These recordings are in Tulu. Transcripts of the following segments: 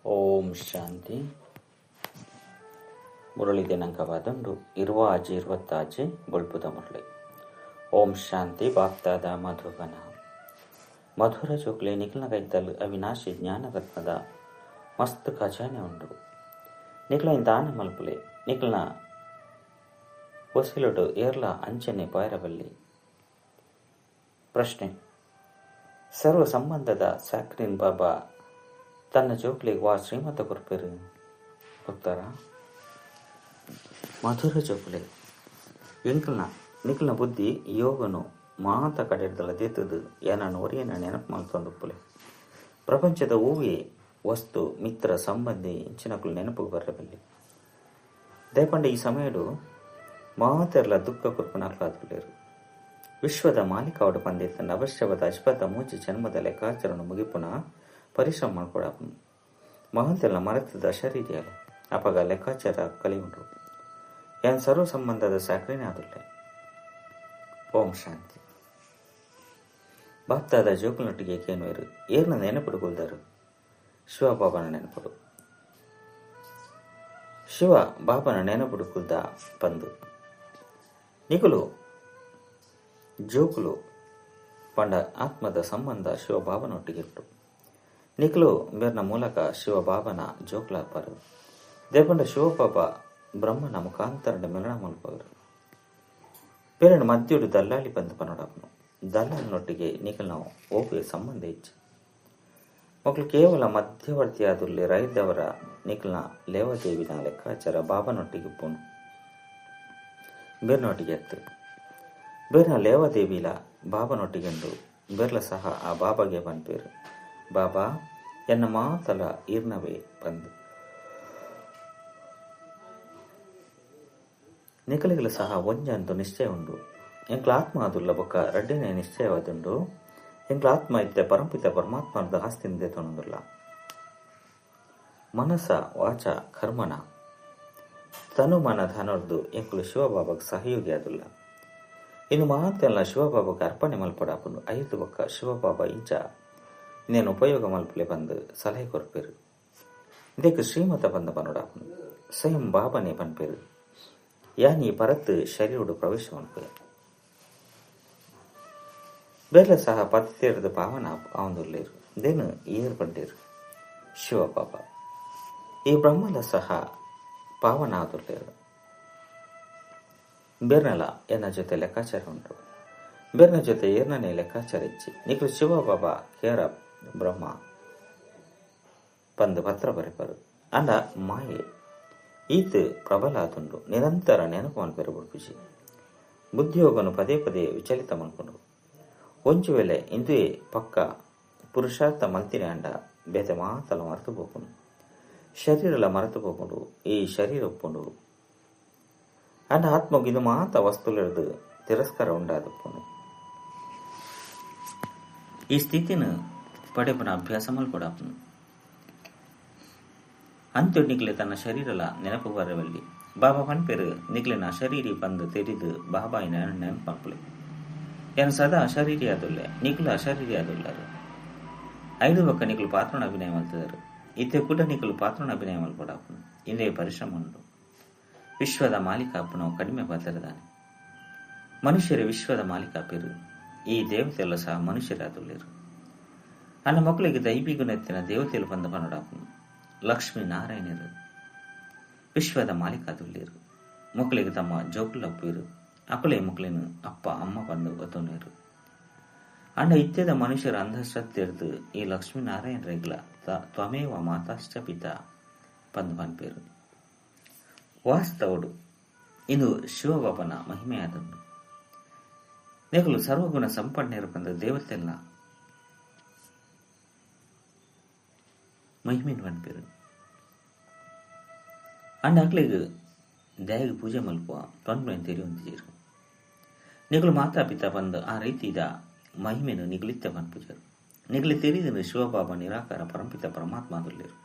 ಓಂ ಶಾಂತಿ. ಮುರಳಿ ದಿನಾಂಕವಾದಂದು ಇರುವಾಜಿ ಇರುವತ್ತಾಜಿ ಬೊಳ್ಪುದ ಮುರಳಿ. ಓಂ ಶಾಂತಿ. ಬಾಪ್ತಾದ ಮಧುಬನ ಮಧುರ ಚೋಕ್ಲೆ ನಿಖಿಲ್ನ ಕೈತಲ್ ಅವಿನಾಶಿ ಜ್ಞಾನರತ್ನದ ಮಸ್ತ್ ಖಜಾನೆ ಉಂಡು. ನಿಖಿಲ ದಾನ ಮಲ್ಪುಲೆ ನಿಖಿಲ್ನ ಒಸಿಲುಡು ಏರ್ಲ ಅಂಚನೆ ಪಾಯರಬಲ್ಲಿ. ಪ್ರಶ್ನೆ: ಸರ್ವ ಸಂಬಂಧದ ಸಾಕ್ರಿನ್ ಬಾಬಾ ತನ್ನ ಜೋಕ್ಲಿಗೆ ವಾ ಶ್ರೀಮತ ಕೊರ್ಪೇರು ಗೊತ್ತಾರ? ಮಧುರ ಜೋಕುಲೆ ಎಂಕಲ್ನ ನಿಖಲ್ನ ಬುದ್ಧಿ ಯೋಗನು ಮಾತ ಕಡೆಡ್ದಲ ದೇತದು ಏನನ್ನು ಒರಿಯನ ನೆನಪು ಮಲ್ತೊಂದುಪ್ಪುಲೆ. ಪ್ರಪಂಚದ ಹೂವೇ ವಸ್ತು ಮಿತ್ರ ಸಂಬಂಧಿ ಇಂಚಿನಕುಲು ನೆನಪು ಬರಬಲ್ಲಿ. ದಯಪಂಡ ಈ ಸಮಯಡು ಮಾತೆರ್ಲ ದುಃಖ ಕೊರ್ಪುನಕ್ಲಾದುಲ್ಲೆರ್. ವಿಶ್ವದ ಮಾಲೀಕಾವಡು ಪಂದಿತ್ತಂಡ ಅವಶ್ಯವಾದ ಅಶ್ವಥ ಮೂಜಿ ಜನ್ಮದ ಲೆಕ್ಕಾಚಾರನು ಮುಗಿಪುನ ಪರಿಶ್ರಮ ಮಲ್ಪೊಡಾಪುಂಡು. ಮಹಂತೆಲ್ಲ ಮರೆತದ ಶರೀರಿಯಾಲ ಅಪಗ ಲೆಕ್ಕಾಚಾರ ಕಲಿಯುಂಡು. ಯಾನ್ ಸರ್ವ ಸಂಬಂಧದ ಸಾಕ್ರಿನೇ ಆದುಲ್ಲೆ. ಓಂ ಶಾಂತಿ. ಬಾಪ್ತಾದ ಜೋಕುಲನೊಟ್ಟಿಗೆ ಕೇನುವೆರು ಏರ್ನ ನೆನಪುಡು ಕುಲ್ದರು? ಶಿವಬಾಬನ ನೆನಪುಡು. ಶಿವ ಬಾಬನ ನೆನಪುಡು ಕುಲ್ದ ಪಂದು ನಿಕುಲು ಜೋಕುಲು ಪಂಡ ಆತ್ಮದ ಸಂಬಂಧ ಶಿವಬಾಬನೊಟ್ಟಿಗೆ ಉಂಟು. ನಿಕುಲು ಮೇರ್ನ ಮೂಲಕ ಶಿವಬಾಬನ ಜೋಕುಲಾಪರು. ದೇಪಂಡ ಶಿವಬಾಬಾ ಬ್ರಹ್ಮನ ಮುಖಾಂತರ ಮಿಲನ ಮಲ್ಪವರು. ಪೇರಣ ಮದ್ಯುಡು ದಲ್ಲಾಳಿ ಬಂದು ಪನೊಡಾಪನು. ದಲ್ಲಾಳಿನೊಟ್ಟಿಗೆ ನಿಕಲ್ನ ಓಪೆ ಸಂಬಂಧ ಇಚ್ಚು. ಮಕ್ಕಳು ಕೇವಲ ಮಧ್ಯವರ್ತಿಯಾದುಲ್ಲಿ ರೈದವರ ನಿಕಲ್ನ ಲೇವದೇವಿನ ಲೆಕ್ಕಾಚಾರ ಬಾಬನೊಟ್ಟಿಗೆ ಉಪ್ಪುನು ಬೇರ್ನೊಟ್ಟಿಗೆ ಎತ್ತು. ಬೇರ್ನ ಲೇವದೇವಿಲ ಬಾಬನೊಟ್ಟಿಗೆಂದು ಬೇರ್ಲ ಸಹ ಆ ಬಾಬಾಗೆ ಪನ್ಪೇರು, ಬಾಬಾ ಎನ್ನ ಮಾತಲ ಈರ್ನವೇ ಬಂದು. ನಿಕಲಿಗಲ ಸಹ ಒಂಜಂತು ನಿಶ್ಚಯ ಉಂಡು. ಎಂಕ್ಲ ಆತ್ಮ ಅದುಲ್ಲ ಬೊಕ್ಕ ರಡ್ಡನೇ ನಿಶ್ಚಯವಾದುಂಡು. ಎಂಕ್ಲ ಆತ್ಮ ಇತ್ತೆ ಪರಂಪಿತ ಪರಮಾತ್ಮದ ಆಸ್ತಿಂದೆ ತೊಣದುಲ್ಲ. ಮನಸ ವಾಚ ಕರ್ಮನ ತನು ಮನ ಧನರ್ದು ಎಂಕುಲು ಶಿವಬಾಬಾಗ ಸಹಯೋಗಿ ಆದುಲ್ಲ. ಇನ್ನು ಮಾತೆಲ್ಲ ಶಿವಬಾಬಾಗ ಅರ್ಪಣೆ ಮಲ್ಪಡಾಪುಂಡು. ಐದು ಬೊಕ್ಕ ಶಿವಬಾಬಾ ಇಂಚ నేను ಉಪಯೋಗ ಮಲ್ಪಲೆ ಬಂದು ಸಲಹೆ ಕೊರ್ಪೇರು. ಇದಕ್ಕೆ ಶ್ರೀಮತ ಬಂದ ಪನೊಡಾಪುಂಡು. ಸ್ವಯಂ ಬಾಬನೇ ಪನ್ಪೇರು ಯಾನಿ ಪರತ್ ಶರೀರುಡು ಪ್ರವೇಶ ಮಲ್ಪೆ. ಬೇರೆ ಸಹ ಪತಿತೇರದ ಭಾವನ ಆವಂದುಲ್ಲೇರು. ದೇನು ಏರ್ ಪಂಡೇರು ಶಿವಬಾಬಾ. ಈ ಬ್ರಹ್ಮಲ ಸಹ ಪಾವನ ಆದುಲ್ಲೇರು. ಬೇರ್ನಲ ಎನ್ನ ಜೊತೆ ಲೆಕ್ಕಾಚಾರ ಉಂಟು. ಬೇರ್ನ ಜೊತೆ ಏರ್ನನೇ ಲೆಕ್ಕಾಚಾರ ಇಚ್ಚಿ. ನಿಖಲು ಶಿವಬಾಬಾ ಕೇರ ಬ್ರಹ್ಮ ಪಂದು ಪತ್ರ ಬರೆಪರು. ಅಂಡ ಮಾಯೆ ಈತ ಪ್ರಬಲ ಆತುಂಡು. ನಿರಂತರ ನೆನಪು ಮಲ್ಪೆರೆ ಬುಡ್ಪುಜಿ. ಬುದ್ಧಿಯೋಗನು ಪದೇ ಪದೇ ವಿಚಲಿತ ಮಲ್ಪುಂಡು. ಒಂಜು ವೇಳೆ ಇಂದುಯೇ ಪಕ್ಕ ಪುರುಷಾರ್ಥ ಮಲ್ತಿನ ಅಂಡ ಬೇತೆ ಮಾತಲ ಮರೆತು ಪೋಪುಂಡು. ಶರೀರಲ ಮರೆತು ಪೋಪುಂಡು. ಈ ಶರೀರ ಉಪ್ಪುಂಡು. ಅಂಡ ಆತ್ಮಗ್ ಇದು ಮಾತ ವಸ್ತುಲೆರ್ದು ತಿರಸ್ಕಾರ ಉಂಡಾದುಪ್ಪುಂಡು. ಈ ಸ್ಥಿತಿನ ಪಡೆಪುನ ಅಭ್ಯಾಸ ಮಲ್ಪೊಡಾಪುಂಡು. ಅಂತ್ಯೊಡು ನಿಕ್ಲೆ ತನ್ನ ಶರೀರಲ ನೆನಪು ಬರವಲ್ಲಿ. ಬಾಬಾ ಪನ್ಪೇರು ನಿಕ್ಲೆನ ಶರೀರಿ ಬಂದು ತೆರಿದು ಬಾಬಾಯಿನ ನೆನಪು ಮಲ್ಪುಲೆ. ಯಾನ್ ಸದಾ ಅಶರೀರಿ ಆದುಲ್ಲೆ, ನಿಕ್ಲು ಅಶರೀರಿ ಆದುಲ್ಲಾರು. ಐದು ಪಕ್ಕ ನಿಕ್ಲು ಪಾತ್ರನ ಅಭಿನಯ ಮಲ್ತದರು. ಇತ್ತೆ ಕೂಡ ನಿಕ್ಲು ಪಾತ್ರನ ಅಭಿನಯ ಮಲ್ಪೊಡಾಪುಂಡು. ಇಂದೇ ಪರಿಶ್ರಮ ಉಂಡು. ವಿಶ್ವದ ಮಾಲೀಕ ಅಪ್ಪನವು ಕಡಿಮೆ ಪಾತ್ರದಾನೆ. ಮನುಷ್ಯರೇ ವಿಶ್ವದ ಮಾಲೀಕ ಅಪಿರು. ಈ ದೇವತೆಲ್ಲ ಸಹ ಮನುಷ್ಯರಾದುಲ್ಲೇರು. ಅನ್ನ ಮಕ್ಕಳಿಗೆ ದೈವಿ ಗುಣೆತ್ತಿನ ದೇವತೆಲು ಬಂದ ಪನೊಡಾಪುಂಡು. ಲಕ್ಷ್ಮೀ ನಾರಾಯಣರು ವಿಶ್ವದ ಮಾಲೀಕಾದುಲ್ಲೇರು. ಮಕ್ಕಳಿಗೆ ತಮ್ಮ ಜೋಕುಲಪ್ಪಿರು. ಅಕುಲೆ ಮಕ್ಕಳಿನ ಅಪ್ಪ ಅಮ್ಮ ಬಂದು ಒತ್ತೊನೇರು. ಅಂಡ ಇತ್ಯದ ಮನುಷ್ಯರ ಅಂಧಶ್ರದ್ಧೆರ್ದು ಈ ಲಕ್ಷ್ಮೀನಾರಾಯಣರೆಗ್ಲ ತ್ವಮೇವ ಮಾತಾಶ್ಚ ಪಿತಾ ಪಂದು ಪನ್ಪೇರು. ವಾಸ್ತವಡು ಇದು ಶಿವಬಾಬನ ಮಹಿಮೆಯಾದದ್ದು. ನಿಕಲು ಸರ್ವಗುಣ ಸಂಪನ್ನೆರು ಬಂದ ದೇವತೆಲ್ಲ ಮಹಿಮೆನ್ ಪನ್ಪೇರು. ಅಂಡ ಅಕ್ಲೆಗ್ ದಯಗ್ ಪೂಜೆ ಮಲ್ಪುವ ಪನ್ಪುನ ತೆರಿಯೊಂದಿಜೆರ್. ನಿಕಲು ಮಾತಾ ಪಿತಾ ಬಂದು ಆ ರೀತಿದ ಮಹಿಮೆನು ನಿಗಲಿತ್ತ ಪನ್ಪುಜರು. ನಿಗಲಿ ತೆರಿದನು ಶಿವಬಾಬಾ ನಿರಾಕಾರ ಪರಂಪಿತ ಪರಮಾತ್ಮ ಆದುಲ್ಲೆರು.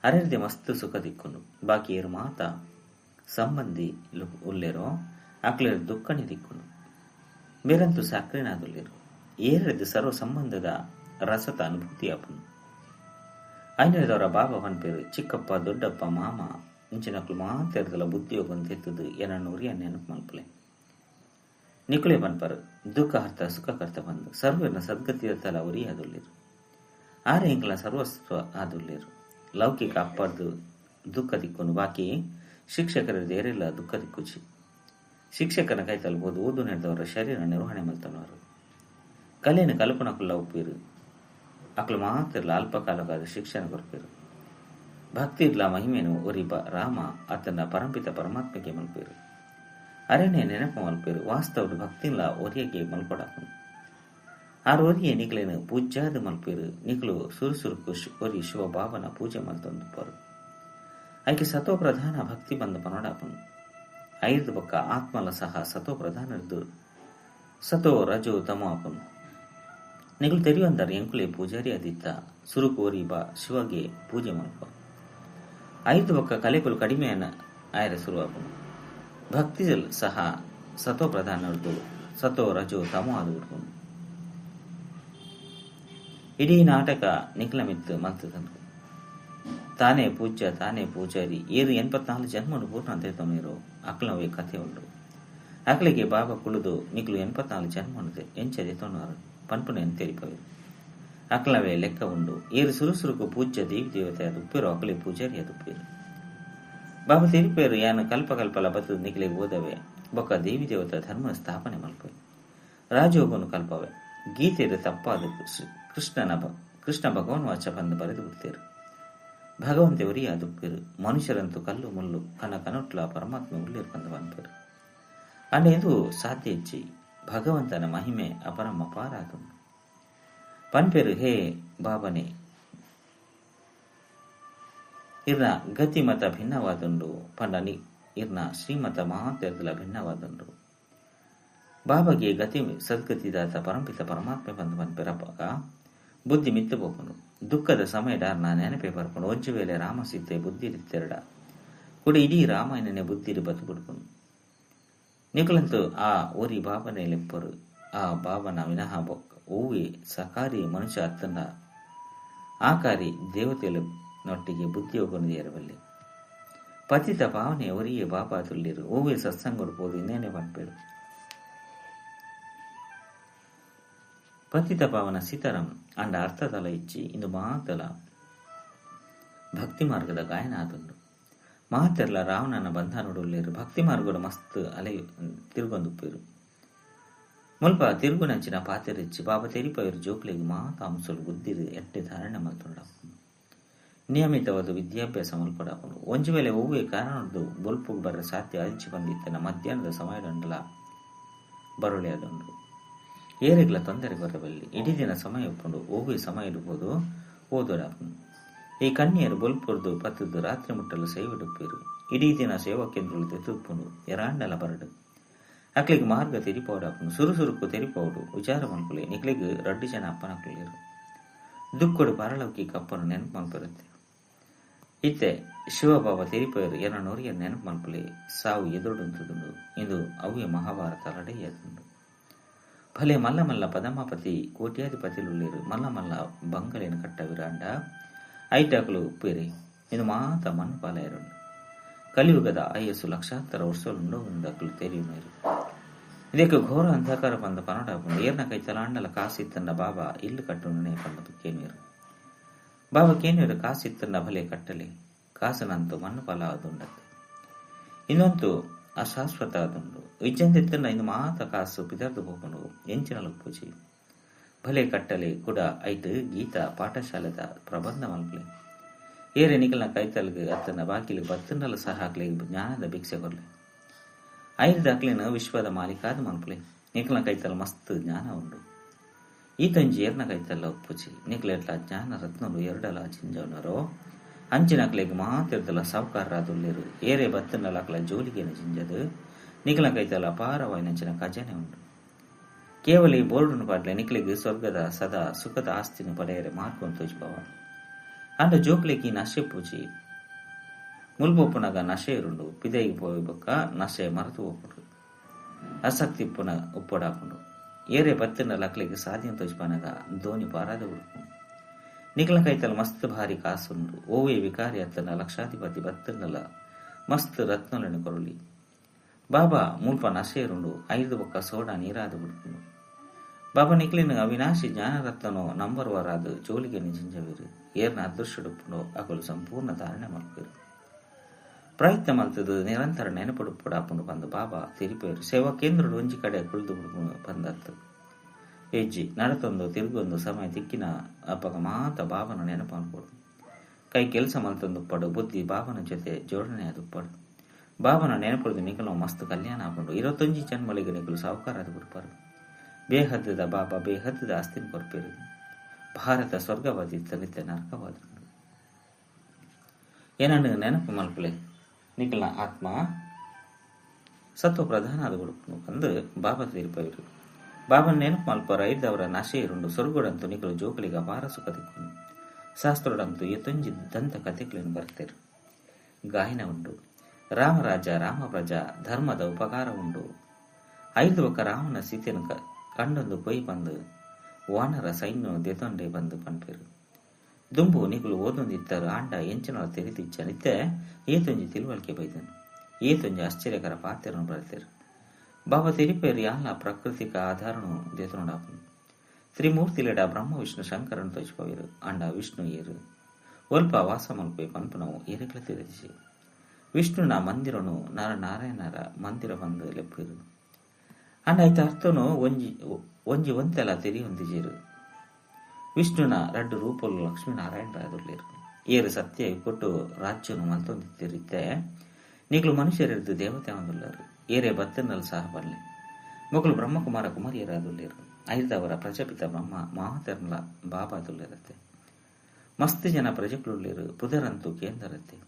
ಅರೆರ್ದೆ ಮಸ್ತ್ ಸುಖ ದಿಕ್ಕುಂಡು. ಬಾಕಿ ಏರು ಮಾತಾ ಸಂಬಂಧಿ ಉಲ್ಲೇರೋ ಅಕ್ಲೆರ್ ದುಃಖನೇ ದಿಕ್ಕುಂಡು. ಬೇರಂತೂ ಸಾಕ್ರಿನಾದುಲ್ಲೆರು. ಏರೆದ್ದು ಸರ್ವ ಸಂಬಂಧದ ರಸದ ಅನುಭೂತಿ ಆಪುಂಡು. ಐನದವರ ಬಾಬಾ ಪನ್ಪೇರು ಚಿಕ್ಕಪ್ಪ ದೊಡ್ಡಪ್ಪ ಮಾಮ ಇಂಚಿನಕ್ಲು ಮಾತೆರ್ದಲ ಬುದ್ಧಿಯೋಗನ್ ತೆತ್ತದು ಏನನ್ನೂರಿಯ ನೆನಪು ಮಲ್ಪಲೆ. ನಿಕುಲೆ ಪನ್ಪರು ದುಃಖ ಹರ್ತ ಸುಖ ಕರ್ತ ಬಂದು ಸರ್ವನ ಸದ್ಗತಿಯ ತಲ ಒರಿ ಆದುಲ್ಲೇರು. ಆರೆ ಎಂಕಲ ಸರ್ವಸ್ವ ಆದುಲ್ಲೇರು. ಲೌಕಿಕ ಅಪ್ಪರ್ದು ದುಃಖ ದಿಕ್ಕುನು ಬಾಕಿ ಶಿಕ್ಷಕರ ದೇರೆಲ್ಲ ದುಃಖ ದಿಕ್ಕುಚಿ. ಶಿಕ್ಷಕನ ಕೈತಲ್ಬೋದು ಓದು ನಡೆದವರ ಶರೀರ ನಿರ್ವಹಣೆ ಮಲ್ತನವರು. ಕಲೆಯನ್ನು ಕಲ್ಪನಕುಲ್ಲ ಒಪ್ಪಿರು. ಅಕ್ಲು ಮಾತಿರ್ಲ ಅಲ್ಪಕಾಲಕ್ಕಾದ ಶಿಕ್ಷಣ ಕೊರ್ಪಿರು. ಭಕ್ತಿ ಇರ್ಲ ಮಹಿಮೆನು ಒರಿ ರಾಮ ಆತನ ಪರಂಪಿತ ಪರಮಾತ್ಮಕ್ಕೆ ಮಲ್ಪಿರು. ಅರಣ್ಯ ನೆನಪು ಮಲ್ಪಿರು. ವಾಸ್ತವಡು ಭಕ್ತಿಲ್ಲ ಒರಿಯಗೆ ಮಲ್ಪಡಾಕನು. ಆರು ಒರಿಯೆ ನಿಕ್ಲೇನು ಪೂಜ್ಯಾದ ಮಲ್ಪಿರು. ನಿಕ್ಲು ಸುರುಸುರುಕು ಒರಿ ಶಿವ ಬಾಬನ ಪೂಜೆ ಮಲ್ತೊಂದುಪ್ಪರು. ಐಕೆ ಸತೋ ಪ್ರಧಾನ ಭಕ್ತಿ ಬಂದ ಪನೋಡಾಪನು. ಐದು ಬಕ್ಕ ಆತ್ಮಲ ಸಹ ಸತೋ ಪ್ರಧಾನದ್ದು ಸತೋ ರಜೋ ತಮೋ ಆಪನು. ನಿಗುಲು ತೆರಿಯುವಂತಾರೆ ಎಂಕುಲೆ ಪೂಜಾರಿ ಅದಿತ್ತ ಸುರುಕು ಒರಿ ಬಾ ಶಿವಗೆ ಪೂಜೆ ಮಲ್ಪ. ಐದು ಬಕ್ಕ ಕಲೆಕುಲು ಕಡಿಮೆಯನ್ನ ಆಯರ ಸುರುವಾಪನು. ಭಕ್ತಿ ಸಹ ಸತೋ ಪ್ರಧಾನದ್ದು ಸತೋ ರಜೋ ತಮೋ ಅದು ಬಿಡ್ಕೊಂಡು ಇಡೀ ನಾಟಕ ನಿಕ್ಲಮಿತ್ತು ಮಲ್ತದಂದು. ತಾನೇ ಪೂಜ್ಯ ತಾನೇ ಪೂಜಾರಿ ಏರು 84 ಜನ್ಮನು ಪೂರ್ಣ ತೇತೊನೀರು ಅಕ್ಲವೇ ಕಥೆ ಉಂಡು. ಅಕ್ಲಿಗೆ ಬಾಬಾ ಕುಳಿದು ನಿಕ್ಲು 84 ಜನ್ಮನು ಎಂಚ ದೇತೊನಾರು ಪನ್ಪುನ ತೆರಿಪವರು. ಅಕ್ಲವೇ ಲೆಕ್ಕ ಉಂಡು. ಏರು ಸುರುಸುರುಕು ಪೂಜ್ಯ ದೇವಿ ದೇವತೆ ಅದು ಉಪ್ಪೇರು ಅಕ್ಲೆ ಪೂಜಾರಿ ಅದು ಉಪ್ಪೇರು. ಬಾಬಾ ತೆರಿಪೇರು ಯಾನು ಕಲ್ಪ ಕಲ್ಪಲ ಬತ್ತದ ನಿಕ್ಲಿಗೆ ಓದವೆ ಬೊಕ್ಕ ದೇವಿ ದೇವತಾ ಧರ್ಮ ಸ್ಥಾಪನೆ ಮಲ್ಪೆ ರಾಜಯೋಗನು ಕಲ್ಪವೆ. ಗೀತೆಯ ತಪ್ಪಾದ ಕೃಷ್ಣ ಭಗವಾನ್ ವಾಚ ಬಂದು ಬರೆದು ಬಿಡ್ತೇರು. ಭಗವಂತ ಒರಿಯ ದುಪ್ಪೇರು. ಮನುಷ್ಯರಂತೂ ಕಲ್ಲು ಮುಳ್ಳು ಕನ ಕನೊಟ್ಲ ಪರಮಾತ್ಮ ಉಳ್ಳೇರು ಬಂದು ಬಂಪೇರು. ಅಂಡ ಇದು ಸಾಧ್ಯ ಇಚ್ಚಿ ಭಗವಂತನ ಮಹಿಮೆ ಅಪರಮ ಪಾರಾದುಂಡು. ಪನ್ಪೇರು ಹೇ ಬಾಬನೇ ಇರ್ನ ಗತಿ ಮತ ಭಿನ್ನವಾದುಂಡು ಪಂಡ ಇರ್ನ ಶ್ರೀಮತ ಮಹಾತ್ಯರ್ದಲ ಭಿನ್ನವಾದುಂಡು. ಬಾಬಾಗೆ ಗತಿ ಸದ್ಗತಿದಾತ ಪರಂಪಿತ ಪರಮಾತ್ಮ ಬಂದು ಪನ್ಪೆರಪಾಗ ಬುದ್ಧಿ ಮಿತ್ತು ಬೋಪನು. ದುಃಖದ ಸಮಯದ ನಾ ನೆನಪೇ ಬರ್ಕೊಂಡು ಒಂಜು ವೇಳೆ ರಾಮ ಸೀತೆ ಬುದ್ಧಿ ತೆರಡ ಕುಡಿ ಇಡೀ ರಾಮಾಯಣನೆ ಬುದ್ಧಿರು ಬತು ಬಿಡ್ಪನು. ನಿಕಲಂತೂ ಆ ಒರಿ ಬಾಬನೇ ಲೆಪ್ಪರು. ಆ ಬಾಬನ ವಿನಃ ಓವಿ ಸಕಾರಿ ಮನುಷ್ಯ ಅತ್ತಂಡ ಆಕಾರಿ ದೇವತೆಯ ನೊಟ್ಟಿಗೆ ಬುದ್ಧಿಯೋಗನು ಏರಬಲ್ಲಿ. ಪತಿತ ಪಾವನೆ ಒರಿಯೇ ಬಾಬಾ ತುಲ್ಲಿರು. ಓವೇ ಸತ್ಸಂಗಡು ಪೋದು ಇನ್ನೇನೆ ಪನ್ಪೇರು. ಪತಿತ ಪಾವನ ಸೀತಾರಾಮ್ ಅಂಡ ಅರ್ಥದಲ ಇಚ್ಚಿ ಇಂದು ಮಾತಲ ಭಕ್ತಿ ಮಾರ್ಗದ ಗಾಯನ ಆದುಂಡು. ಮಾತೆರ್ಲ ರಾವಣನ ಬಂಧನೊಡುಲ್ಲೇರು. ಭಕ್ತಿ ಮಾರ್ಗಡು ಮಸ್ತ್ ಅಲೆ ತಿರುಗೊಂದುಪ್ಪೇರು. ಮುಲ್ಪ ತಿರುಗುನಂಚಿನ ಪಾತೆರಿಚ್ಚಿ ಬಾಬಾ ತೆರಿಪೈರು ಜೋಕ್ಲಿಗೆ ಮಾತ ಅಂಸಲು ಬುದ್ಧಿರು ಎಟ್ಟೆ ಧಾರಣೆ ಮಲ್ತೊಂಡಾಪುಂಡು. ನಿಯಮಿತವಾದ ವಿದ್ಯಾಭ್ಯಾಸ ಮಲ್ಪಡಾಪುಂಡು. ಒಂಜಿ ವೇಳೆ ಒವ್ವೇ ಕಾರಣದ್ದು ಬೊಲ್ಪುಗು ಬರ ಸಾಧ್ಯ ಅರಿಚಿ ಬಂದಿತ್ತನ ಮಧ್ಯಾಹ್ನದ ಸಮಯದಂಡಲ ಬರುಳೆ ಅದುಂಡು. ಏರೆಗ್ಲ ತೊಂದರೆ ಬರಬಲ್ಲಿ ಇಡೀ ದಿನ ಸಮಯ ಉಪ್ಪುಂಡು. ಒವ್ವೇ ಸಮಯ ಇಡ್ಬೋದು ಓದೋಡಾಪುಂಡು. ಈ ಕನ್ಯರು ಬೊಲ್ಪುರ್ದು ಪತ್ತದ್ದು ರಾತ್ರಿ ಮುಟ್ಟಲು ಸೇವೆ ಇಡುಪ್ಪೇರು. ಇಡೀ ದಿನ ಸೇವಾ ಕೇಂದ್ರಗಳು ತೆತ್ತುಪ್ಪುಂಡು. ಎರಾಂಡಲ ಬರಡು ಅಕ್ಲಿಗೆ ಮಾರ್ಗ ತೆರಿಪೌಡಾಪುಂಡು. ಸುರುಸುರುಕು ತೆರಿಪೌಡು ವಿಚಾರ ಮಲ್ಪುಲೆ. ನಿಕ್ಲಿಗೆ ರಡ್ಡು ಜನ ಅಪ್ಪನಕ್ಲಿರು ದುಕ್ಕೊಡು ಪರಲೌಕಿಕ ಅಪ್ಪನು ನೆನಪು ಮಲ್ಪಿರುತ್ತೆ. ಇತ್ತೆ ಶಿವಬಾಬಾ ತೆರಿಪೇರು ಏನನ್ನೋರಿಯ ನೆನಪು ಮಲ್ಪುಲೆ. ಸಾವು ಎದುರುಡುಂತುದುಂಡು. ಇಂದು ಅವ್ಯ ಮಹಾಭಾರತ ಲಡೆಯದುಂಡು. ಭಲೆ ಮಲ್ಲ ಮಲ್ಲ ಪದಮಾಪತಿ ಕೋಟ್ಯಾಧಿಪತಿಲುಳ್ಳೇರು. ಮಲ್ಲ ಮಲ್ಲ ಬಂಗಲೇನು ಕಟ್ಟವಿರಾಂಡ ಐಟಾಕಲು ಉಪ್ಪೇರಿ. ಇದು ಮಾತ ಮಣ್ಣು ಪಾಲಾಯರುಂಡು. ಕಲಿಯುಗದ ಆಯಸ್ಸು ಲಕ್ಷಾಂತರ ವರ್ಷಲುಂಡು ಉಂದಕಲು ತೆರಿಯುಮೇರು. ಇದಕ್ಕೆ ಘೋರ ಅಂಧಕಾರ ಬಂದ ಪನಡಾಪುಂಡು. ಏರ್ನ ಕೈ ತಲಾಂಡಲ ಕಾಸಿತ್ತನ್ನ ಬಾಬಾ ಇಲ್ಲು ಕಟ್ಟುಂಡನೆ ಪಂಡ ಕೇನುವೇರು. ಬಾಬಾ ಕೇನುವೇರು ಕಾಸಿತ್ತನ್ನ ಭಲೆ ಕಟ್ಟಲೆ ಕಾಸನಂತೂ ಮಣ್ಣು ಪಾಲ ಆದುಂಡತ್ತೆ. ಇನ್ನೊಂದು ಅಶಾಶ್ವತ ಆದುಂಡು. ಇಜ್ಜಂದಿತ್ತನ್ನ ಇಂದು ಮಾತ ಕಾಸು ಪಿದರ್ದು ಹೋಗುಂಡು. ಎಂಚಿನಲು ಪೂಜೆ ಭಲೆ ಕಟ್ಟಲೆ ಕೂಡ ಐತು ಗೀತಾ ಪಾಠಶಾಲೆದ ಪ್ರಬಂಧ ಮಲ್ಪಲೆ. ಏರೆ ನಿಕಲ್ನ ಕೈತಲ್ಗೆ ಅತ್ತನ ಬಾಕಿಲು ಬತ್ತನ್ನಲ ಸಹ ಹಾಕ್ಲೆ ಜ್ಞಾನದ ಭಿಕ್ಷೆ ಕೊರ್ಲೆ. ಐದು ದಾಖಲಿನ ವಿಶ್ವದ ಮಾಲೀಕಾದ ಮನ್ಪುಲೆ. ನಿಕಲ್ನ ಕೈತಲ್ ಮಸ್ತ್ ಜ್ಞಾನ ಉಂಡು. ಈ ತಂಜಿ ಏರ್ನ ಕೈತಲ್ಲ ಒಪ್ಪುಚಿ ನಿಕ್ಲೆಟ್ಲ ಜ್ಞಾನ ರತ್ನಲು ಎರಡಲ ಜಿಂಜವನರೋ ಅಂಚಿನಕ್ಲೆಗ್ ಮಾತಿರ್ದಲ ಸಾವುಕಾರರಾದುಲ್ಲೇರು. ಏರೆ ಬತ್ತನ್ನಲ ಅಕ್ಲ ಜೋಲಿಗೆನ ಜಿಂಜದು ನಿಕಲ್ನ ಕೈತಲ ಅಪಾರವಾಯಿನಂಚಿನ ಖಜಾನೆ ಉಂಡು. ಕೇವಲ ಈ ಬೋರ್ಡುನು ಪಾಡ್ಲೆ ನಿಕ್ಲೆಗ್ ಸ್ವರ್ಗದ ಸದಾ ಸುಖದ ಆಸ್ತಿನ ಪಡೆಯರೆ ಮಾರ್ಕೊಂಡು ತೋಜ್ಪವ. ಅಂಡ ಜೋಕ್ಲೆಗ್ ಈ ನಶೆ ಪೂಜಿ ಮುಲ್ಪೊಪ್ಪುನಗ ನಶೆ ಇರುಂಡು. ಪಿದೈಗೆ ಪೋಯಿ ಬೊಕ್ಕ ನಶೆ ಮರೆತು ಹೋಗ್ಬಿಡು. ಆಸಕ್ತಿ ಉಪ್ಪುನ ಉಪ್ಪೊಡಾಪುಂಡು. ಏರೆ ಬತ್ತಿನ ಲಕ್ಲೆಗ್ ಸಾಧ್ಯ ತೋಜ್ಪನಗ ಧೋನಿ ಪಾರಾದ ಉಡುಪು. ನಿಕಲ ಕೈತಲ್ ಮಸ್ತ್ ಭಾರಿ ಕಾಸುಂಡು. ಓವೇ ವಿಕಾರಿ ಅತ್ತನ ಲಕ್ಷಾಧಿಪತಿ ಬತ್ತನಲ ಮಸ್ತ್ ರತ್ನలను ಕೊರಲಿ. ಬಾಬಾ ಮುಲ್ಪ ನಶೇರುಂಡು 5 ಬೊಕ್ಕ ಸೋಡಾ ನೀರಾದ ಬಿಡ್ಪುಂಡು. ಬಾಬಾ ನಿಕ್ಲಿನ ಅವಿನಾಶಿ ಜ್ಞಾನರತ್ನೋ ನಂಬರ್ ವರಾದ ಜೋಲಿಗೆ ನಿಜಿಂಜವಿರು. ಏರ್ನ ಅದೃಷ್ಟಡುಪ್ಪುಂಡು ಅಕಲು ಸಂಪೂರ್ಣ ಧಾರಣೆ ಮಲ್ಪೇರು. ಪ್ರಯತ್ನ ಮಲ್ತದು ನಿರಂತರ ನೆನಪುಡುಪ್ಪುಡಾಪುಂಡು ಬಂದು ಬಾಬಾ ತಿರುಪೇರು. ಸೇವಾ ಕೇಂದ್ರಡು ಒಂಜಿ ಕಡೆ ಕುಳಿದು ಬಂದತ್ತು ಹೆಜ್ಜಿ ನಡತೊಂದು ತಿರುಗೊಂದು ಸಮಯ ತಿಕ್ಕಿನ ಅಪ್ಪಗ ಮಾತ ಬಾಬನ ನೆನಪು ಅನ್ಕೊಡು. ಕೈ ಕೆಲಸ ಮಲ್ತೊಂದುಪ್ಪಡು, ಬುದ್ಧಿ ಬಾಬನ ಜೊತೆ ಜೋಡಣೆ ಅದುಪ್ಪಡು. ಬಾಬನ ನೆನಪುಡ್ದು ನಿಕಲು ಮಸ್ತ್ ಕಲ್ಯಾಣ ಆಪುಂಡು. 21 ಜನ್ಮಲಿಗೆ ನಿಕಲು ಸಾಹುಕಾರ ಅದು ಬಿಡ್ಪಾರು. ಬೇಹದ್ದದ ಬಾಬಾ ಬೇಹದ್ದದ ಆಸ್ತಿನ ಕೊರ್ಪೇರು. ಭಾರತ ಸ್ವರ್ಗವಾದಿ ನಿತ್ಯ ನರಕವಾದ. ಏನನ್ನು ನೆನಪು ಮಲ್ಪಲೆ ನಿಕಲ್ನ ಆತ್ಮ ಸತ್ವ ಪ್ರಧಾನ ಅದು ಕೊಡುಪುಂಡು ಅಂದು ಬಾಬಾ ತೀರ್ಪವರು. ಬಾಬನ ನೆನಪು ಮಲ್ಪರ ಐದವರ ನಶೆ ಇರುಂಡು. ಸ್ವರ್ಗಡಂತೂ ನಿಕಲು ಜೋಕಲಿಗ ಅಪಾರ ಸುಖ ತಿಕ್ಕು. ಶಾಸ್ತ್ರಡಂತೂ ಎತ್ತೊಂಜಿ ದಂತ ಕಥೆಗಳನ್ನು ಬರ್ತೇರು. ಗಾಯನ ಉಂಟು. ರಾಮರಾಜ ರಾಮಪ್ರಜ ಧರ್ಮದ ಉಪಕಾರ ಉಂಡು. 5 ಒಕ್ಕ ರಾಮನ ಸೀತೆಯನ್ನು ಕಂಡೊಂದು ಪೊಯ್ ಬಂದು ವಾನರ ಸೈನ್ಯ ದೆತೊಂಡೆ ಬಂದು ಪನ್ಪೇರು. ದುಂಬು ನಿಕುಲು ಓದೊಂದಿತ್ತರು ಆಂಡ ಎಂಚಿನ ತೆರಿದಿಚ್ಚ ನಿತ್ತೆ ಏತೊಂಜಿ ತಿಳುವಳಿಕೆ ಬೈದನು. ಏತೊಂಜಿ ಆಶ್ಚರ್ಯಕರ ಪಾತ್ರನು ಬರ್ತೇರು. ಬಾಬಾ ತೆರಿಪೇರು ಯಾಲ ಪ್ರಾಕೃತಿಕ ಆಧಾರನು ದೇತನೊಡಾಪನು. ತ್ರಿಮೂರ್ತಿಲೆಡ ಬ್ರಹ್ಮ ವಿಷ್ಣು ಶಂಕರನು ತೋಚಿಪವೇರು. ಅಂಡ ವಿಷ್ಣು ಏರು ಒಲ್ಪ ವಾಸ ಮಲ್ಪೆ ಪನ್ಪುನವು ಏರೆಗ್ಲ ತೆರಿದಿಸಿ. ವಿಷ್ಣುನ ಮಂದಿರನು ನರನಾರಾಯಣರ ಮಂದಿರ ಬಂದು ಲೆಪ್ಪೇರು. ಅಂಡ ಐತ ಅರ್ಥನು ಒಂಜಿ ಒಂಜಿ ಒಂತೆಲ ತೆರಿಯೊಂದಿಜೇರು. ವಿಷ್ಣುನ ರಡ್ಡು ರೂಪಲು ಲಕ್ಷ್ಮೀನಾರಾಯಣರಾದುಳ್ಳೇರು. ಏರು ಸತ್ಯ ಕೊಟ್ಟು ರಾಜ್ಯನು ಮಲ್ತೊಂದಿತ್ತಿರುತ್ತೆ. ನಿಕಲು ಮನುಷ್ಯರಿದ್ದು ದೇವತೆ ಒಂದುಳ್ಳರು. ಏರೇ ಬತ್ತನಲ್ಲಿ ಸಹ ಬಲ್ಲೆ ಮೊಗಲು ಬ್ರಹ್ಮಕುಮಾರ ಕುಮಾರಿಯರಾದುಳ್ಳೇರು. ಐದವರ ಪ್ರಜಾಪಿತ ಬ್ರಹ್ಮ ಮಹಾತರ್ಲ ಬಾಬಾದುಳ್ಳರತ್ತೆ. ಮಸ್ತ್ ಜನ ಪ್ರಜೆಗಳುಳ್ಳೇರು. ಪುದರಂತೂ ಕೇಂದ್ರತ್ತೆ.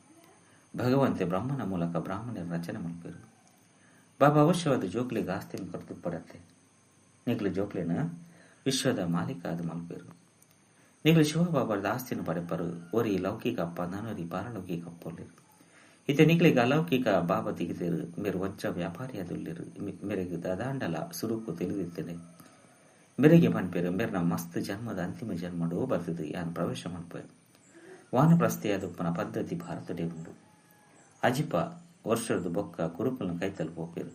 ಭಗವಂತೆ ಬ್ರಹ್ಮನ ಮೂಲಕ ಬ್ರಾಹ್ಮಣರ ರಚನೆ ಮಲ್ಪೇರು. ಬಾಬಾ ಅವಶ್ಯವಾದ ಜೋಕ್ಲಿಗೆ ಆಸ್ತಿನ ಕರೆದು ಪಡತ್ತೆ. ನಿಕ್ಲು ಜೋಕ್ಲಿನ ವಿಶ್ವದ ಮಾಲೀಕ ಅದು ಮಲ್ಪೇರು. ನಿಕ್ಲು ಶಿವಬಾಬಾದ ಆಸ್ತಿನ ಪಡೆಪರು. ಒರಿ ಲೌಕಿಕ ಅಪ್ಪ ನಾನೊರಿ ಪಾರಲೌಕಿಕ ಅಪ್ಪೊಲ್ಲೇರು. ಇತ ನಿಕ್ಲಿಗೆ ಅಲೌಕಿಕ ಬಾಬಾ ತಿಗಿತೇರು. ಮೇರು ವಜ್ಜ ವ್ಯಾಪಾರಿ ಅದುಲ್ಲೇರು. ಮೇರೆಗೆ ದಾದಾಂಡಲ ಸುರುಕು ತಿಳಿದಿತ್ತೇನೆ. ಮೇರೆಗೆ ಪನ್ಪೇರು ಮೇರ್ನ ಮಸ್ತ್ ಜನ್ಮದ ಅಂತಿಮ ಜನ್ಮಡು ಬರ್ತದೆ ಯಾನ್ ಪ್ರವೇಶ ಮಲ್ಪೇರು. ವಾನಪ್ರಸ್ಥೆಯಾದುಪ್ಪನ ಪದ್ಧತಿ ಭಾರತದೇ ಉಂಡು. ಅಜಿಪ ವರ್ಷದ ಬೊಕ್ಕ ಕುರುಕುಲನ ಕೈತಲ್ ಪೋಪೇರು.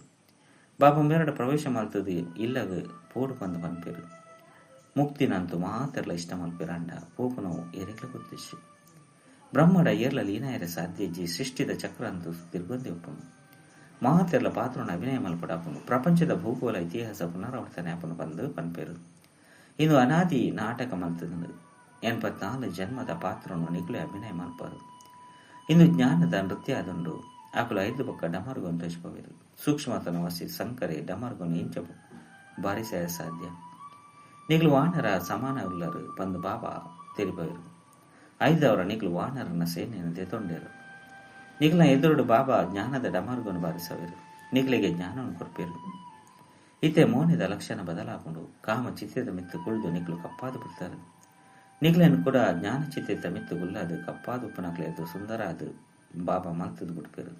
ಬಾಬಾ ಮೇರಡ ಪ್ರವೇಶ ಮಲ್ತದು ಇಲ್ಲಗ ಪೋಡು ಬಂದು ಪನ್ಪೇರು. ಮುಕ್ತಿನಂತೂ ಮಾತೆರ್ಲ ಇಷ್ಟ ಮಲ್ಪೇರು. ಅಂಡ ಪೋಪುನವು ಎರೆಗ್ಲ ಗೊತ್ತಿಶಿ. ಬ್ರಹ್ಮಡ ಏರ್ಲ ಲೀನಾಯರ ಸಾಧ್ಯಜಿ. ಸೃಷ್ಟಿದ ಚಕ್ರ ಅಂತೂ ತಿರ್ಗೊಂದೆ ಒಪ್ಪನು. ಮಾತೆರ್ಲ ಪಾತ್ರನ ಅಭಿನಯ ಮಲ್ಪಡಾಪನು. ಪ್ರಪಂಚದ ಭೂಗೋಳ ಇತಿಹಾಸ ಪುನರಾವರ್ತನೆ ಆಪನು ಬಂದು ಪನ್ಪೇರು. ಇಂದು ಅನಾದಿ ನಾಟಕ ಮಲ್ತದಂದು 84 ಜನ್ಮದ ಪಾತ್ರನು ನಿಗುಲೆ ಅಭಿನಯ ಮಲ್ಪಾರು. ಇಂದು ಜ್ಞಾನದ ನೃತ್ಯ ಅದುಂಡು. ಆಕಲು 5 ಪಕ್ಕ ಡಮರ್ಗೊನ್ನು ತೋಚಿಪವೇರು. ಸೂಕ್ಷ್ಮತನ ವಸಿ ಸಂಕರೆ ಡಮರ್ಗೊನ್ನು ಇಂಚ ಬಾರಿಸಾಯ ಸಾಧ್ಯ. ನಿಗಲು ವಾನರ ಸಮಾನ ಉಲ್ಲರು ಬಂದು ಬಾಬಾ ತೆರಿಪವೇರು. 5 ನಿಗಲು ವಾನರನ ಸೇನೆಯನ್ನು ತೆತ್ತೊಂಡೇರು. ನಿಗಲ ಎದುರುಡು ಬಾಬಾ ಜ್ಞಾನದ ಡಮರ್ಗೊನ್ನು ಬಾರಿಸವೇರು. ನಿಗಲಿಗೆ ಜ್ಞಾನವನ್ನು ಕೊರ್ಪೇರು. ಇತ್ತೆ ಮೋನೆದ ಲಕ್ಷಣ ಬದಲಾಕೊಂಡು ಕಾಮ ಚಿತ್ರದ ಮಿತ್ತು ಕುಳಿದು ನಿಗಲು ಕಪ್ಪಾದು ಬಿಡ್ತಾರೆ. ನಿಗಲನ್ನು ಕೂಡ ಜ್ಞಾನ ಚಿತ್ರದ ಮಿತ್ತು ಗುಲ್ಲಾದು ಕಪ್ಪಾದು ಉಪ್ಪನಕ್ಲೆದು ಸುಂದರ ಅದು ಬಾಬಾ ಮಲ್ತದು ಬಿಡ್ಪೇರು.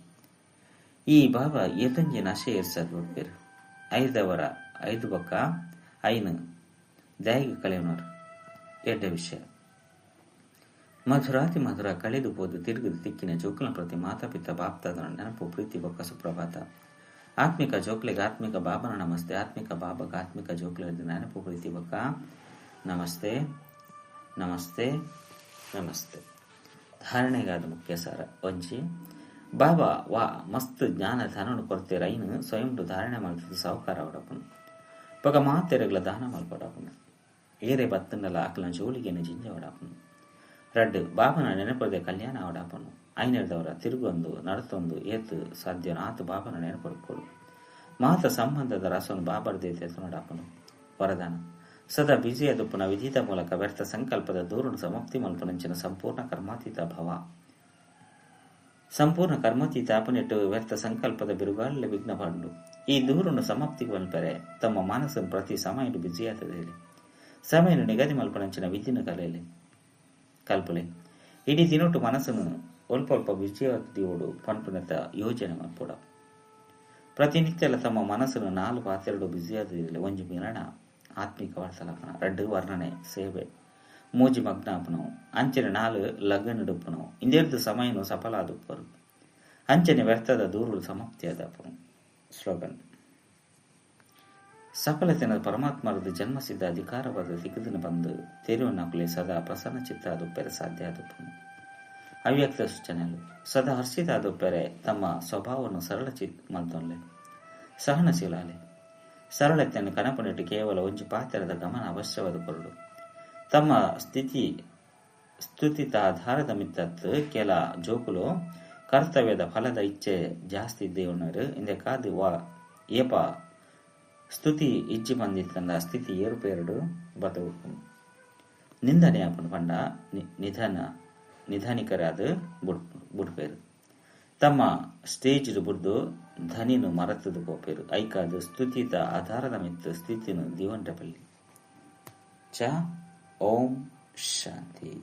ಈ ಬಾಬಾ ಏತಂಜಿ ನಶೆ ಏರ್ಸದು ಬಿಡ್ಪೇರು. 5 5 ಬೊಕ್ಕ 5 ದಾಯಿಗೆ ಕಳೆಯುವನರು. ಎಡ್ಡ ವಿಷಯ ಮಧುರಾತಿ ಮಧುರ ಕಳೆದು ಹೋದು ತಿರುಗಿದು ತಿಕ್ಕಿನ ಜೋಕುಲ ಪ್ರತಿ ಮಾತಾಪಿತ ಬಾಪ್ತಾದನ ನೆನಪು ಪ್ರೀತಿ ಬೊಕ್ಕ ಸುಪ್ರಭಾತ. ಆತ್ಮಿಕ ಜೋಕ್ಲಿಗೆ ಆತ್ಮಿಕ ಬಾಬನ ನಮಸ್ತೆ. ಆತ್ಮಿಕ ಬಾಬಗ ಆತ್ಮಿಕ ಜೋಕ್ಲ ನೆನಪು ಪ್ರೀತಿ ಬೊಕ್ಕ ನಮಸ್ತೆ ನಮಸ್ತೆ ನಮಸ್ತೆ. ಧಾರಣೆಗಾದ ಮುಖ್ಯ ಸಾರ ಒಂಜಿ ಬಾಬಾ ವಾ ಮಸ್ತ್ ಜ್ಞಾನ ಧನನು ಕೊರತೆ ರೈನು ಸ್ವಯಂ ಧಾರಣೆ ಮಾಡ್ತದೆ ಸಾಹುಕಾರ ಅವಡಪನು. ಬೊಕ ಮಾತೆರೆಗ್ಲ ದಾನ ಮಲ್ಪಡಪನು. ಏರೆ ಬತ್ತಂಡಲ ಆಕಲ ಜೋಳಿಗೆನ ಜಿಂಜ ಅವಡಪನು. ರಡ್ಡು ಬಾಬನ ನೆನಪದೆ ಕಲ್ಯಾಣ ಅವಡಾಪನು. ಐನೆರ್ದವರ ತಿರುಗೊಂದು ನಡತೊಂದು ಏತು ಸಾಧ್ಯನ ಆತು ಬಾಬನ ನೆನಪಡ್ಕೊಡು. ಮಾತ ಸಂಬಂಧದ ರಸವನ್ನು ಬಾಬರ್ದೇ ತೆತ್ತನಡಾಪನು. ವರದಾನ ಸದಾ ಬಿಜಿಯಾದುಪ್ಪನ ವಿಧಿತ ಮೂಲಕ ವ್ಯರ್ಥ ಸಂಕಲ್ಪದ ದೂರುನು ಸಮಾಪ್ತಿ ಮಲ್ಪನಂಚಿನ ಸಂಪೂರ್ಣ ಕರ್ಮಾತೀತ ಭವ. ಸಂಪೂರ್ಣ ಕರ್ಮಾತೀತ ಅಪನೆಟ್ಟು ವ್ಯರ್ಥ ಸಂಕಲ್ಪದ ಬಿರುಗಾಳಲೆ ವಿಘ್ನ ಪಂಡು. ಈ ದೂರುನು ಸಮಾಪ್ತಿಗೆ ಮಲ್ಪರೆ ತಮ್ಮ ಮಾನಸನ್ನು ಪ್ರತಿ ಸಮಯ ಬಿಜಿಯಾತದೆ. ಸಮಯ ನಿಗದಿ ಮಲ್ಪನಂಚಿನ ವಿಧಿನ ಕಲೆಯಲ್ಲಿ ಕಲ್ಪಲೆ ಇಡೀ ದಿನೊಟ್ಟು ಮನಸ್ಸನ್ನು ಒಲ್ಪ ಒಲ್ಪ ಬಿಜಿಯಾದಿಯೋಡು ಪನ್ಪುನತ ಯೋಜನೆ ಮಲ್ಪೋಡ. ಪ್ರತಿನಿತ್ಯಲ ತಮ್ಮ ಮನಸ್ಸನ್ನು 4 ಪಾತ್ರೆಡು ಬಿಜಿಯಾದಿರಲಿ. ಒಂಜಿ ಮಿರಣ ಆತ್ಮಿಕ ವಾರ್ತಾಲಾಪನ, 2 ವರ್ಣನೆ ಸೇವೆ, ಮೂಜಿ ಮಗ್ನ ಆಪುನವು ಅಂಚನೆ ನಾಲ್ ಲಗ್ನಡ್ ಉಪ್ಪುನವು ಇಂದೆರ್ದ್ ಸಮಯನು ಸಫಲ ಆದುಪ್ಪರು ಅಂಚನೆ ವ್ಯರ್ಥದ ದೂರುಲು ಸಮಾಪ್ತಿಯಾದಪುನು. ಸ್ಲೋಗನ್ ಸಫಲತೆನ ಪರಮಾತ್ಮರದ ಜನ್ಮಸಿದ್ಧ ಅಧಿಕಾರವಾದ ತಿಕ್ಕುದಿನ ಬಂದು ತೆರಿಯುವನಕುಲೆ ಸದಾ ಪ್ರಸನ್ನ ಚಿತ್ತ ಆದುಪ್ಪೆರೆ ಸಾಧ್ಯ ಆದುಪ್ಪುನು. ಅವ್ಯಕ್ತ ಸೂಚನೆಲು ಸದಾ ಹರ್ಷಿತ ಆದುಪ್ಪೆರೆ ತಮ್ಮ ಸ್ವಭಾವವನ್ನು ಸರಳ ಚಿತ್ ಮಲ್ತೊನ್ಲೆ ಸಹನಶೀಲಾಲೆ ಸರಳತೆಯನ್ನು ಕನಪುನೆಟ್ ಕೇವಲ ಒಂಜಿ ಪಾತ್ರದ ಗಮನ ಅವಶ್ಯವಾದ ಕೊರಡು ತಮ್ಮ ಸ್ಥಿತಿ ಸ್ತುತಿತ ಆಧಾರದ ಮಿತ್ತತ್ ಕೆಲ ಜೋಕುಲು ಕರ್ತವ್ಯದ ಫಲದ ಇಚ್ಛೆ ಜಾಸ್ತಿ ಇದ್ದೇವನರು ಇಂದೆಕಾದ್ ವಾ ಏಪ ಸ್ತುತಿ ಇಜ್ಜಿ ಬಂದಿತ್ತಂದ ಸ್ಥಿತಿ ಏರುಪೇರುಡು ಬತುಪ್ಪುನು ನಿಂದನೆ ಆಪುಂಡು ಪಂಡ ನಿಧನ ನಿಧಾನಿಕರಾದ ಬುಡ್ಪೇರು ತಮ್ಮ ಸ್ಟೇಜ್ ಬುಡ್ದು ಧನಿನು ಮರತದ ಪೋಪೇರು ಐಕಾದ ಸ್ತುತಿತ ಆಧಾರದ ಮಿತ್ತ ಸ್ಥಿತಿನು ದಿವಂಟಪಲ್ಲಿ. ಚ ಓಂ ಶಾಂತಿ.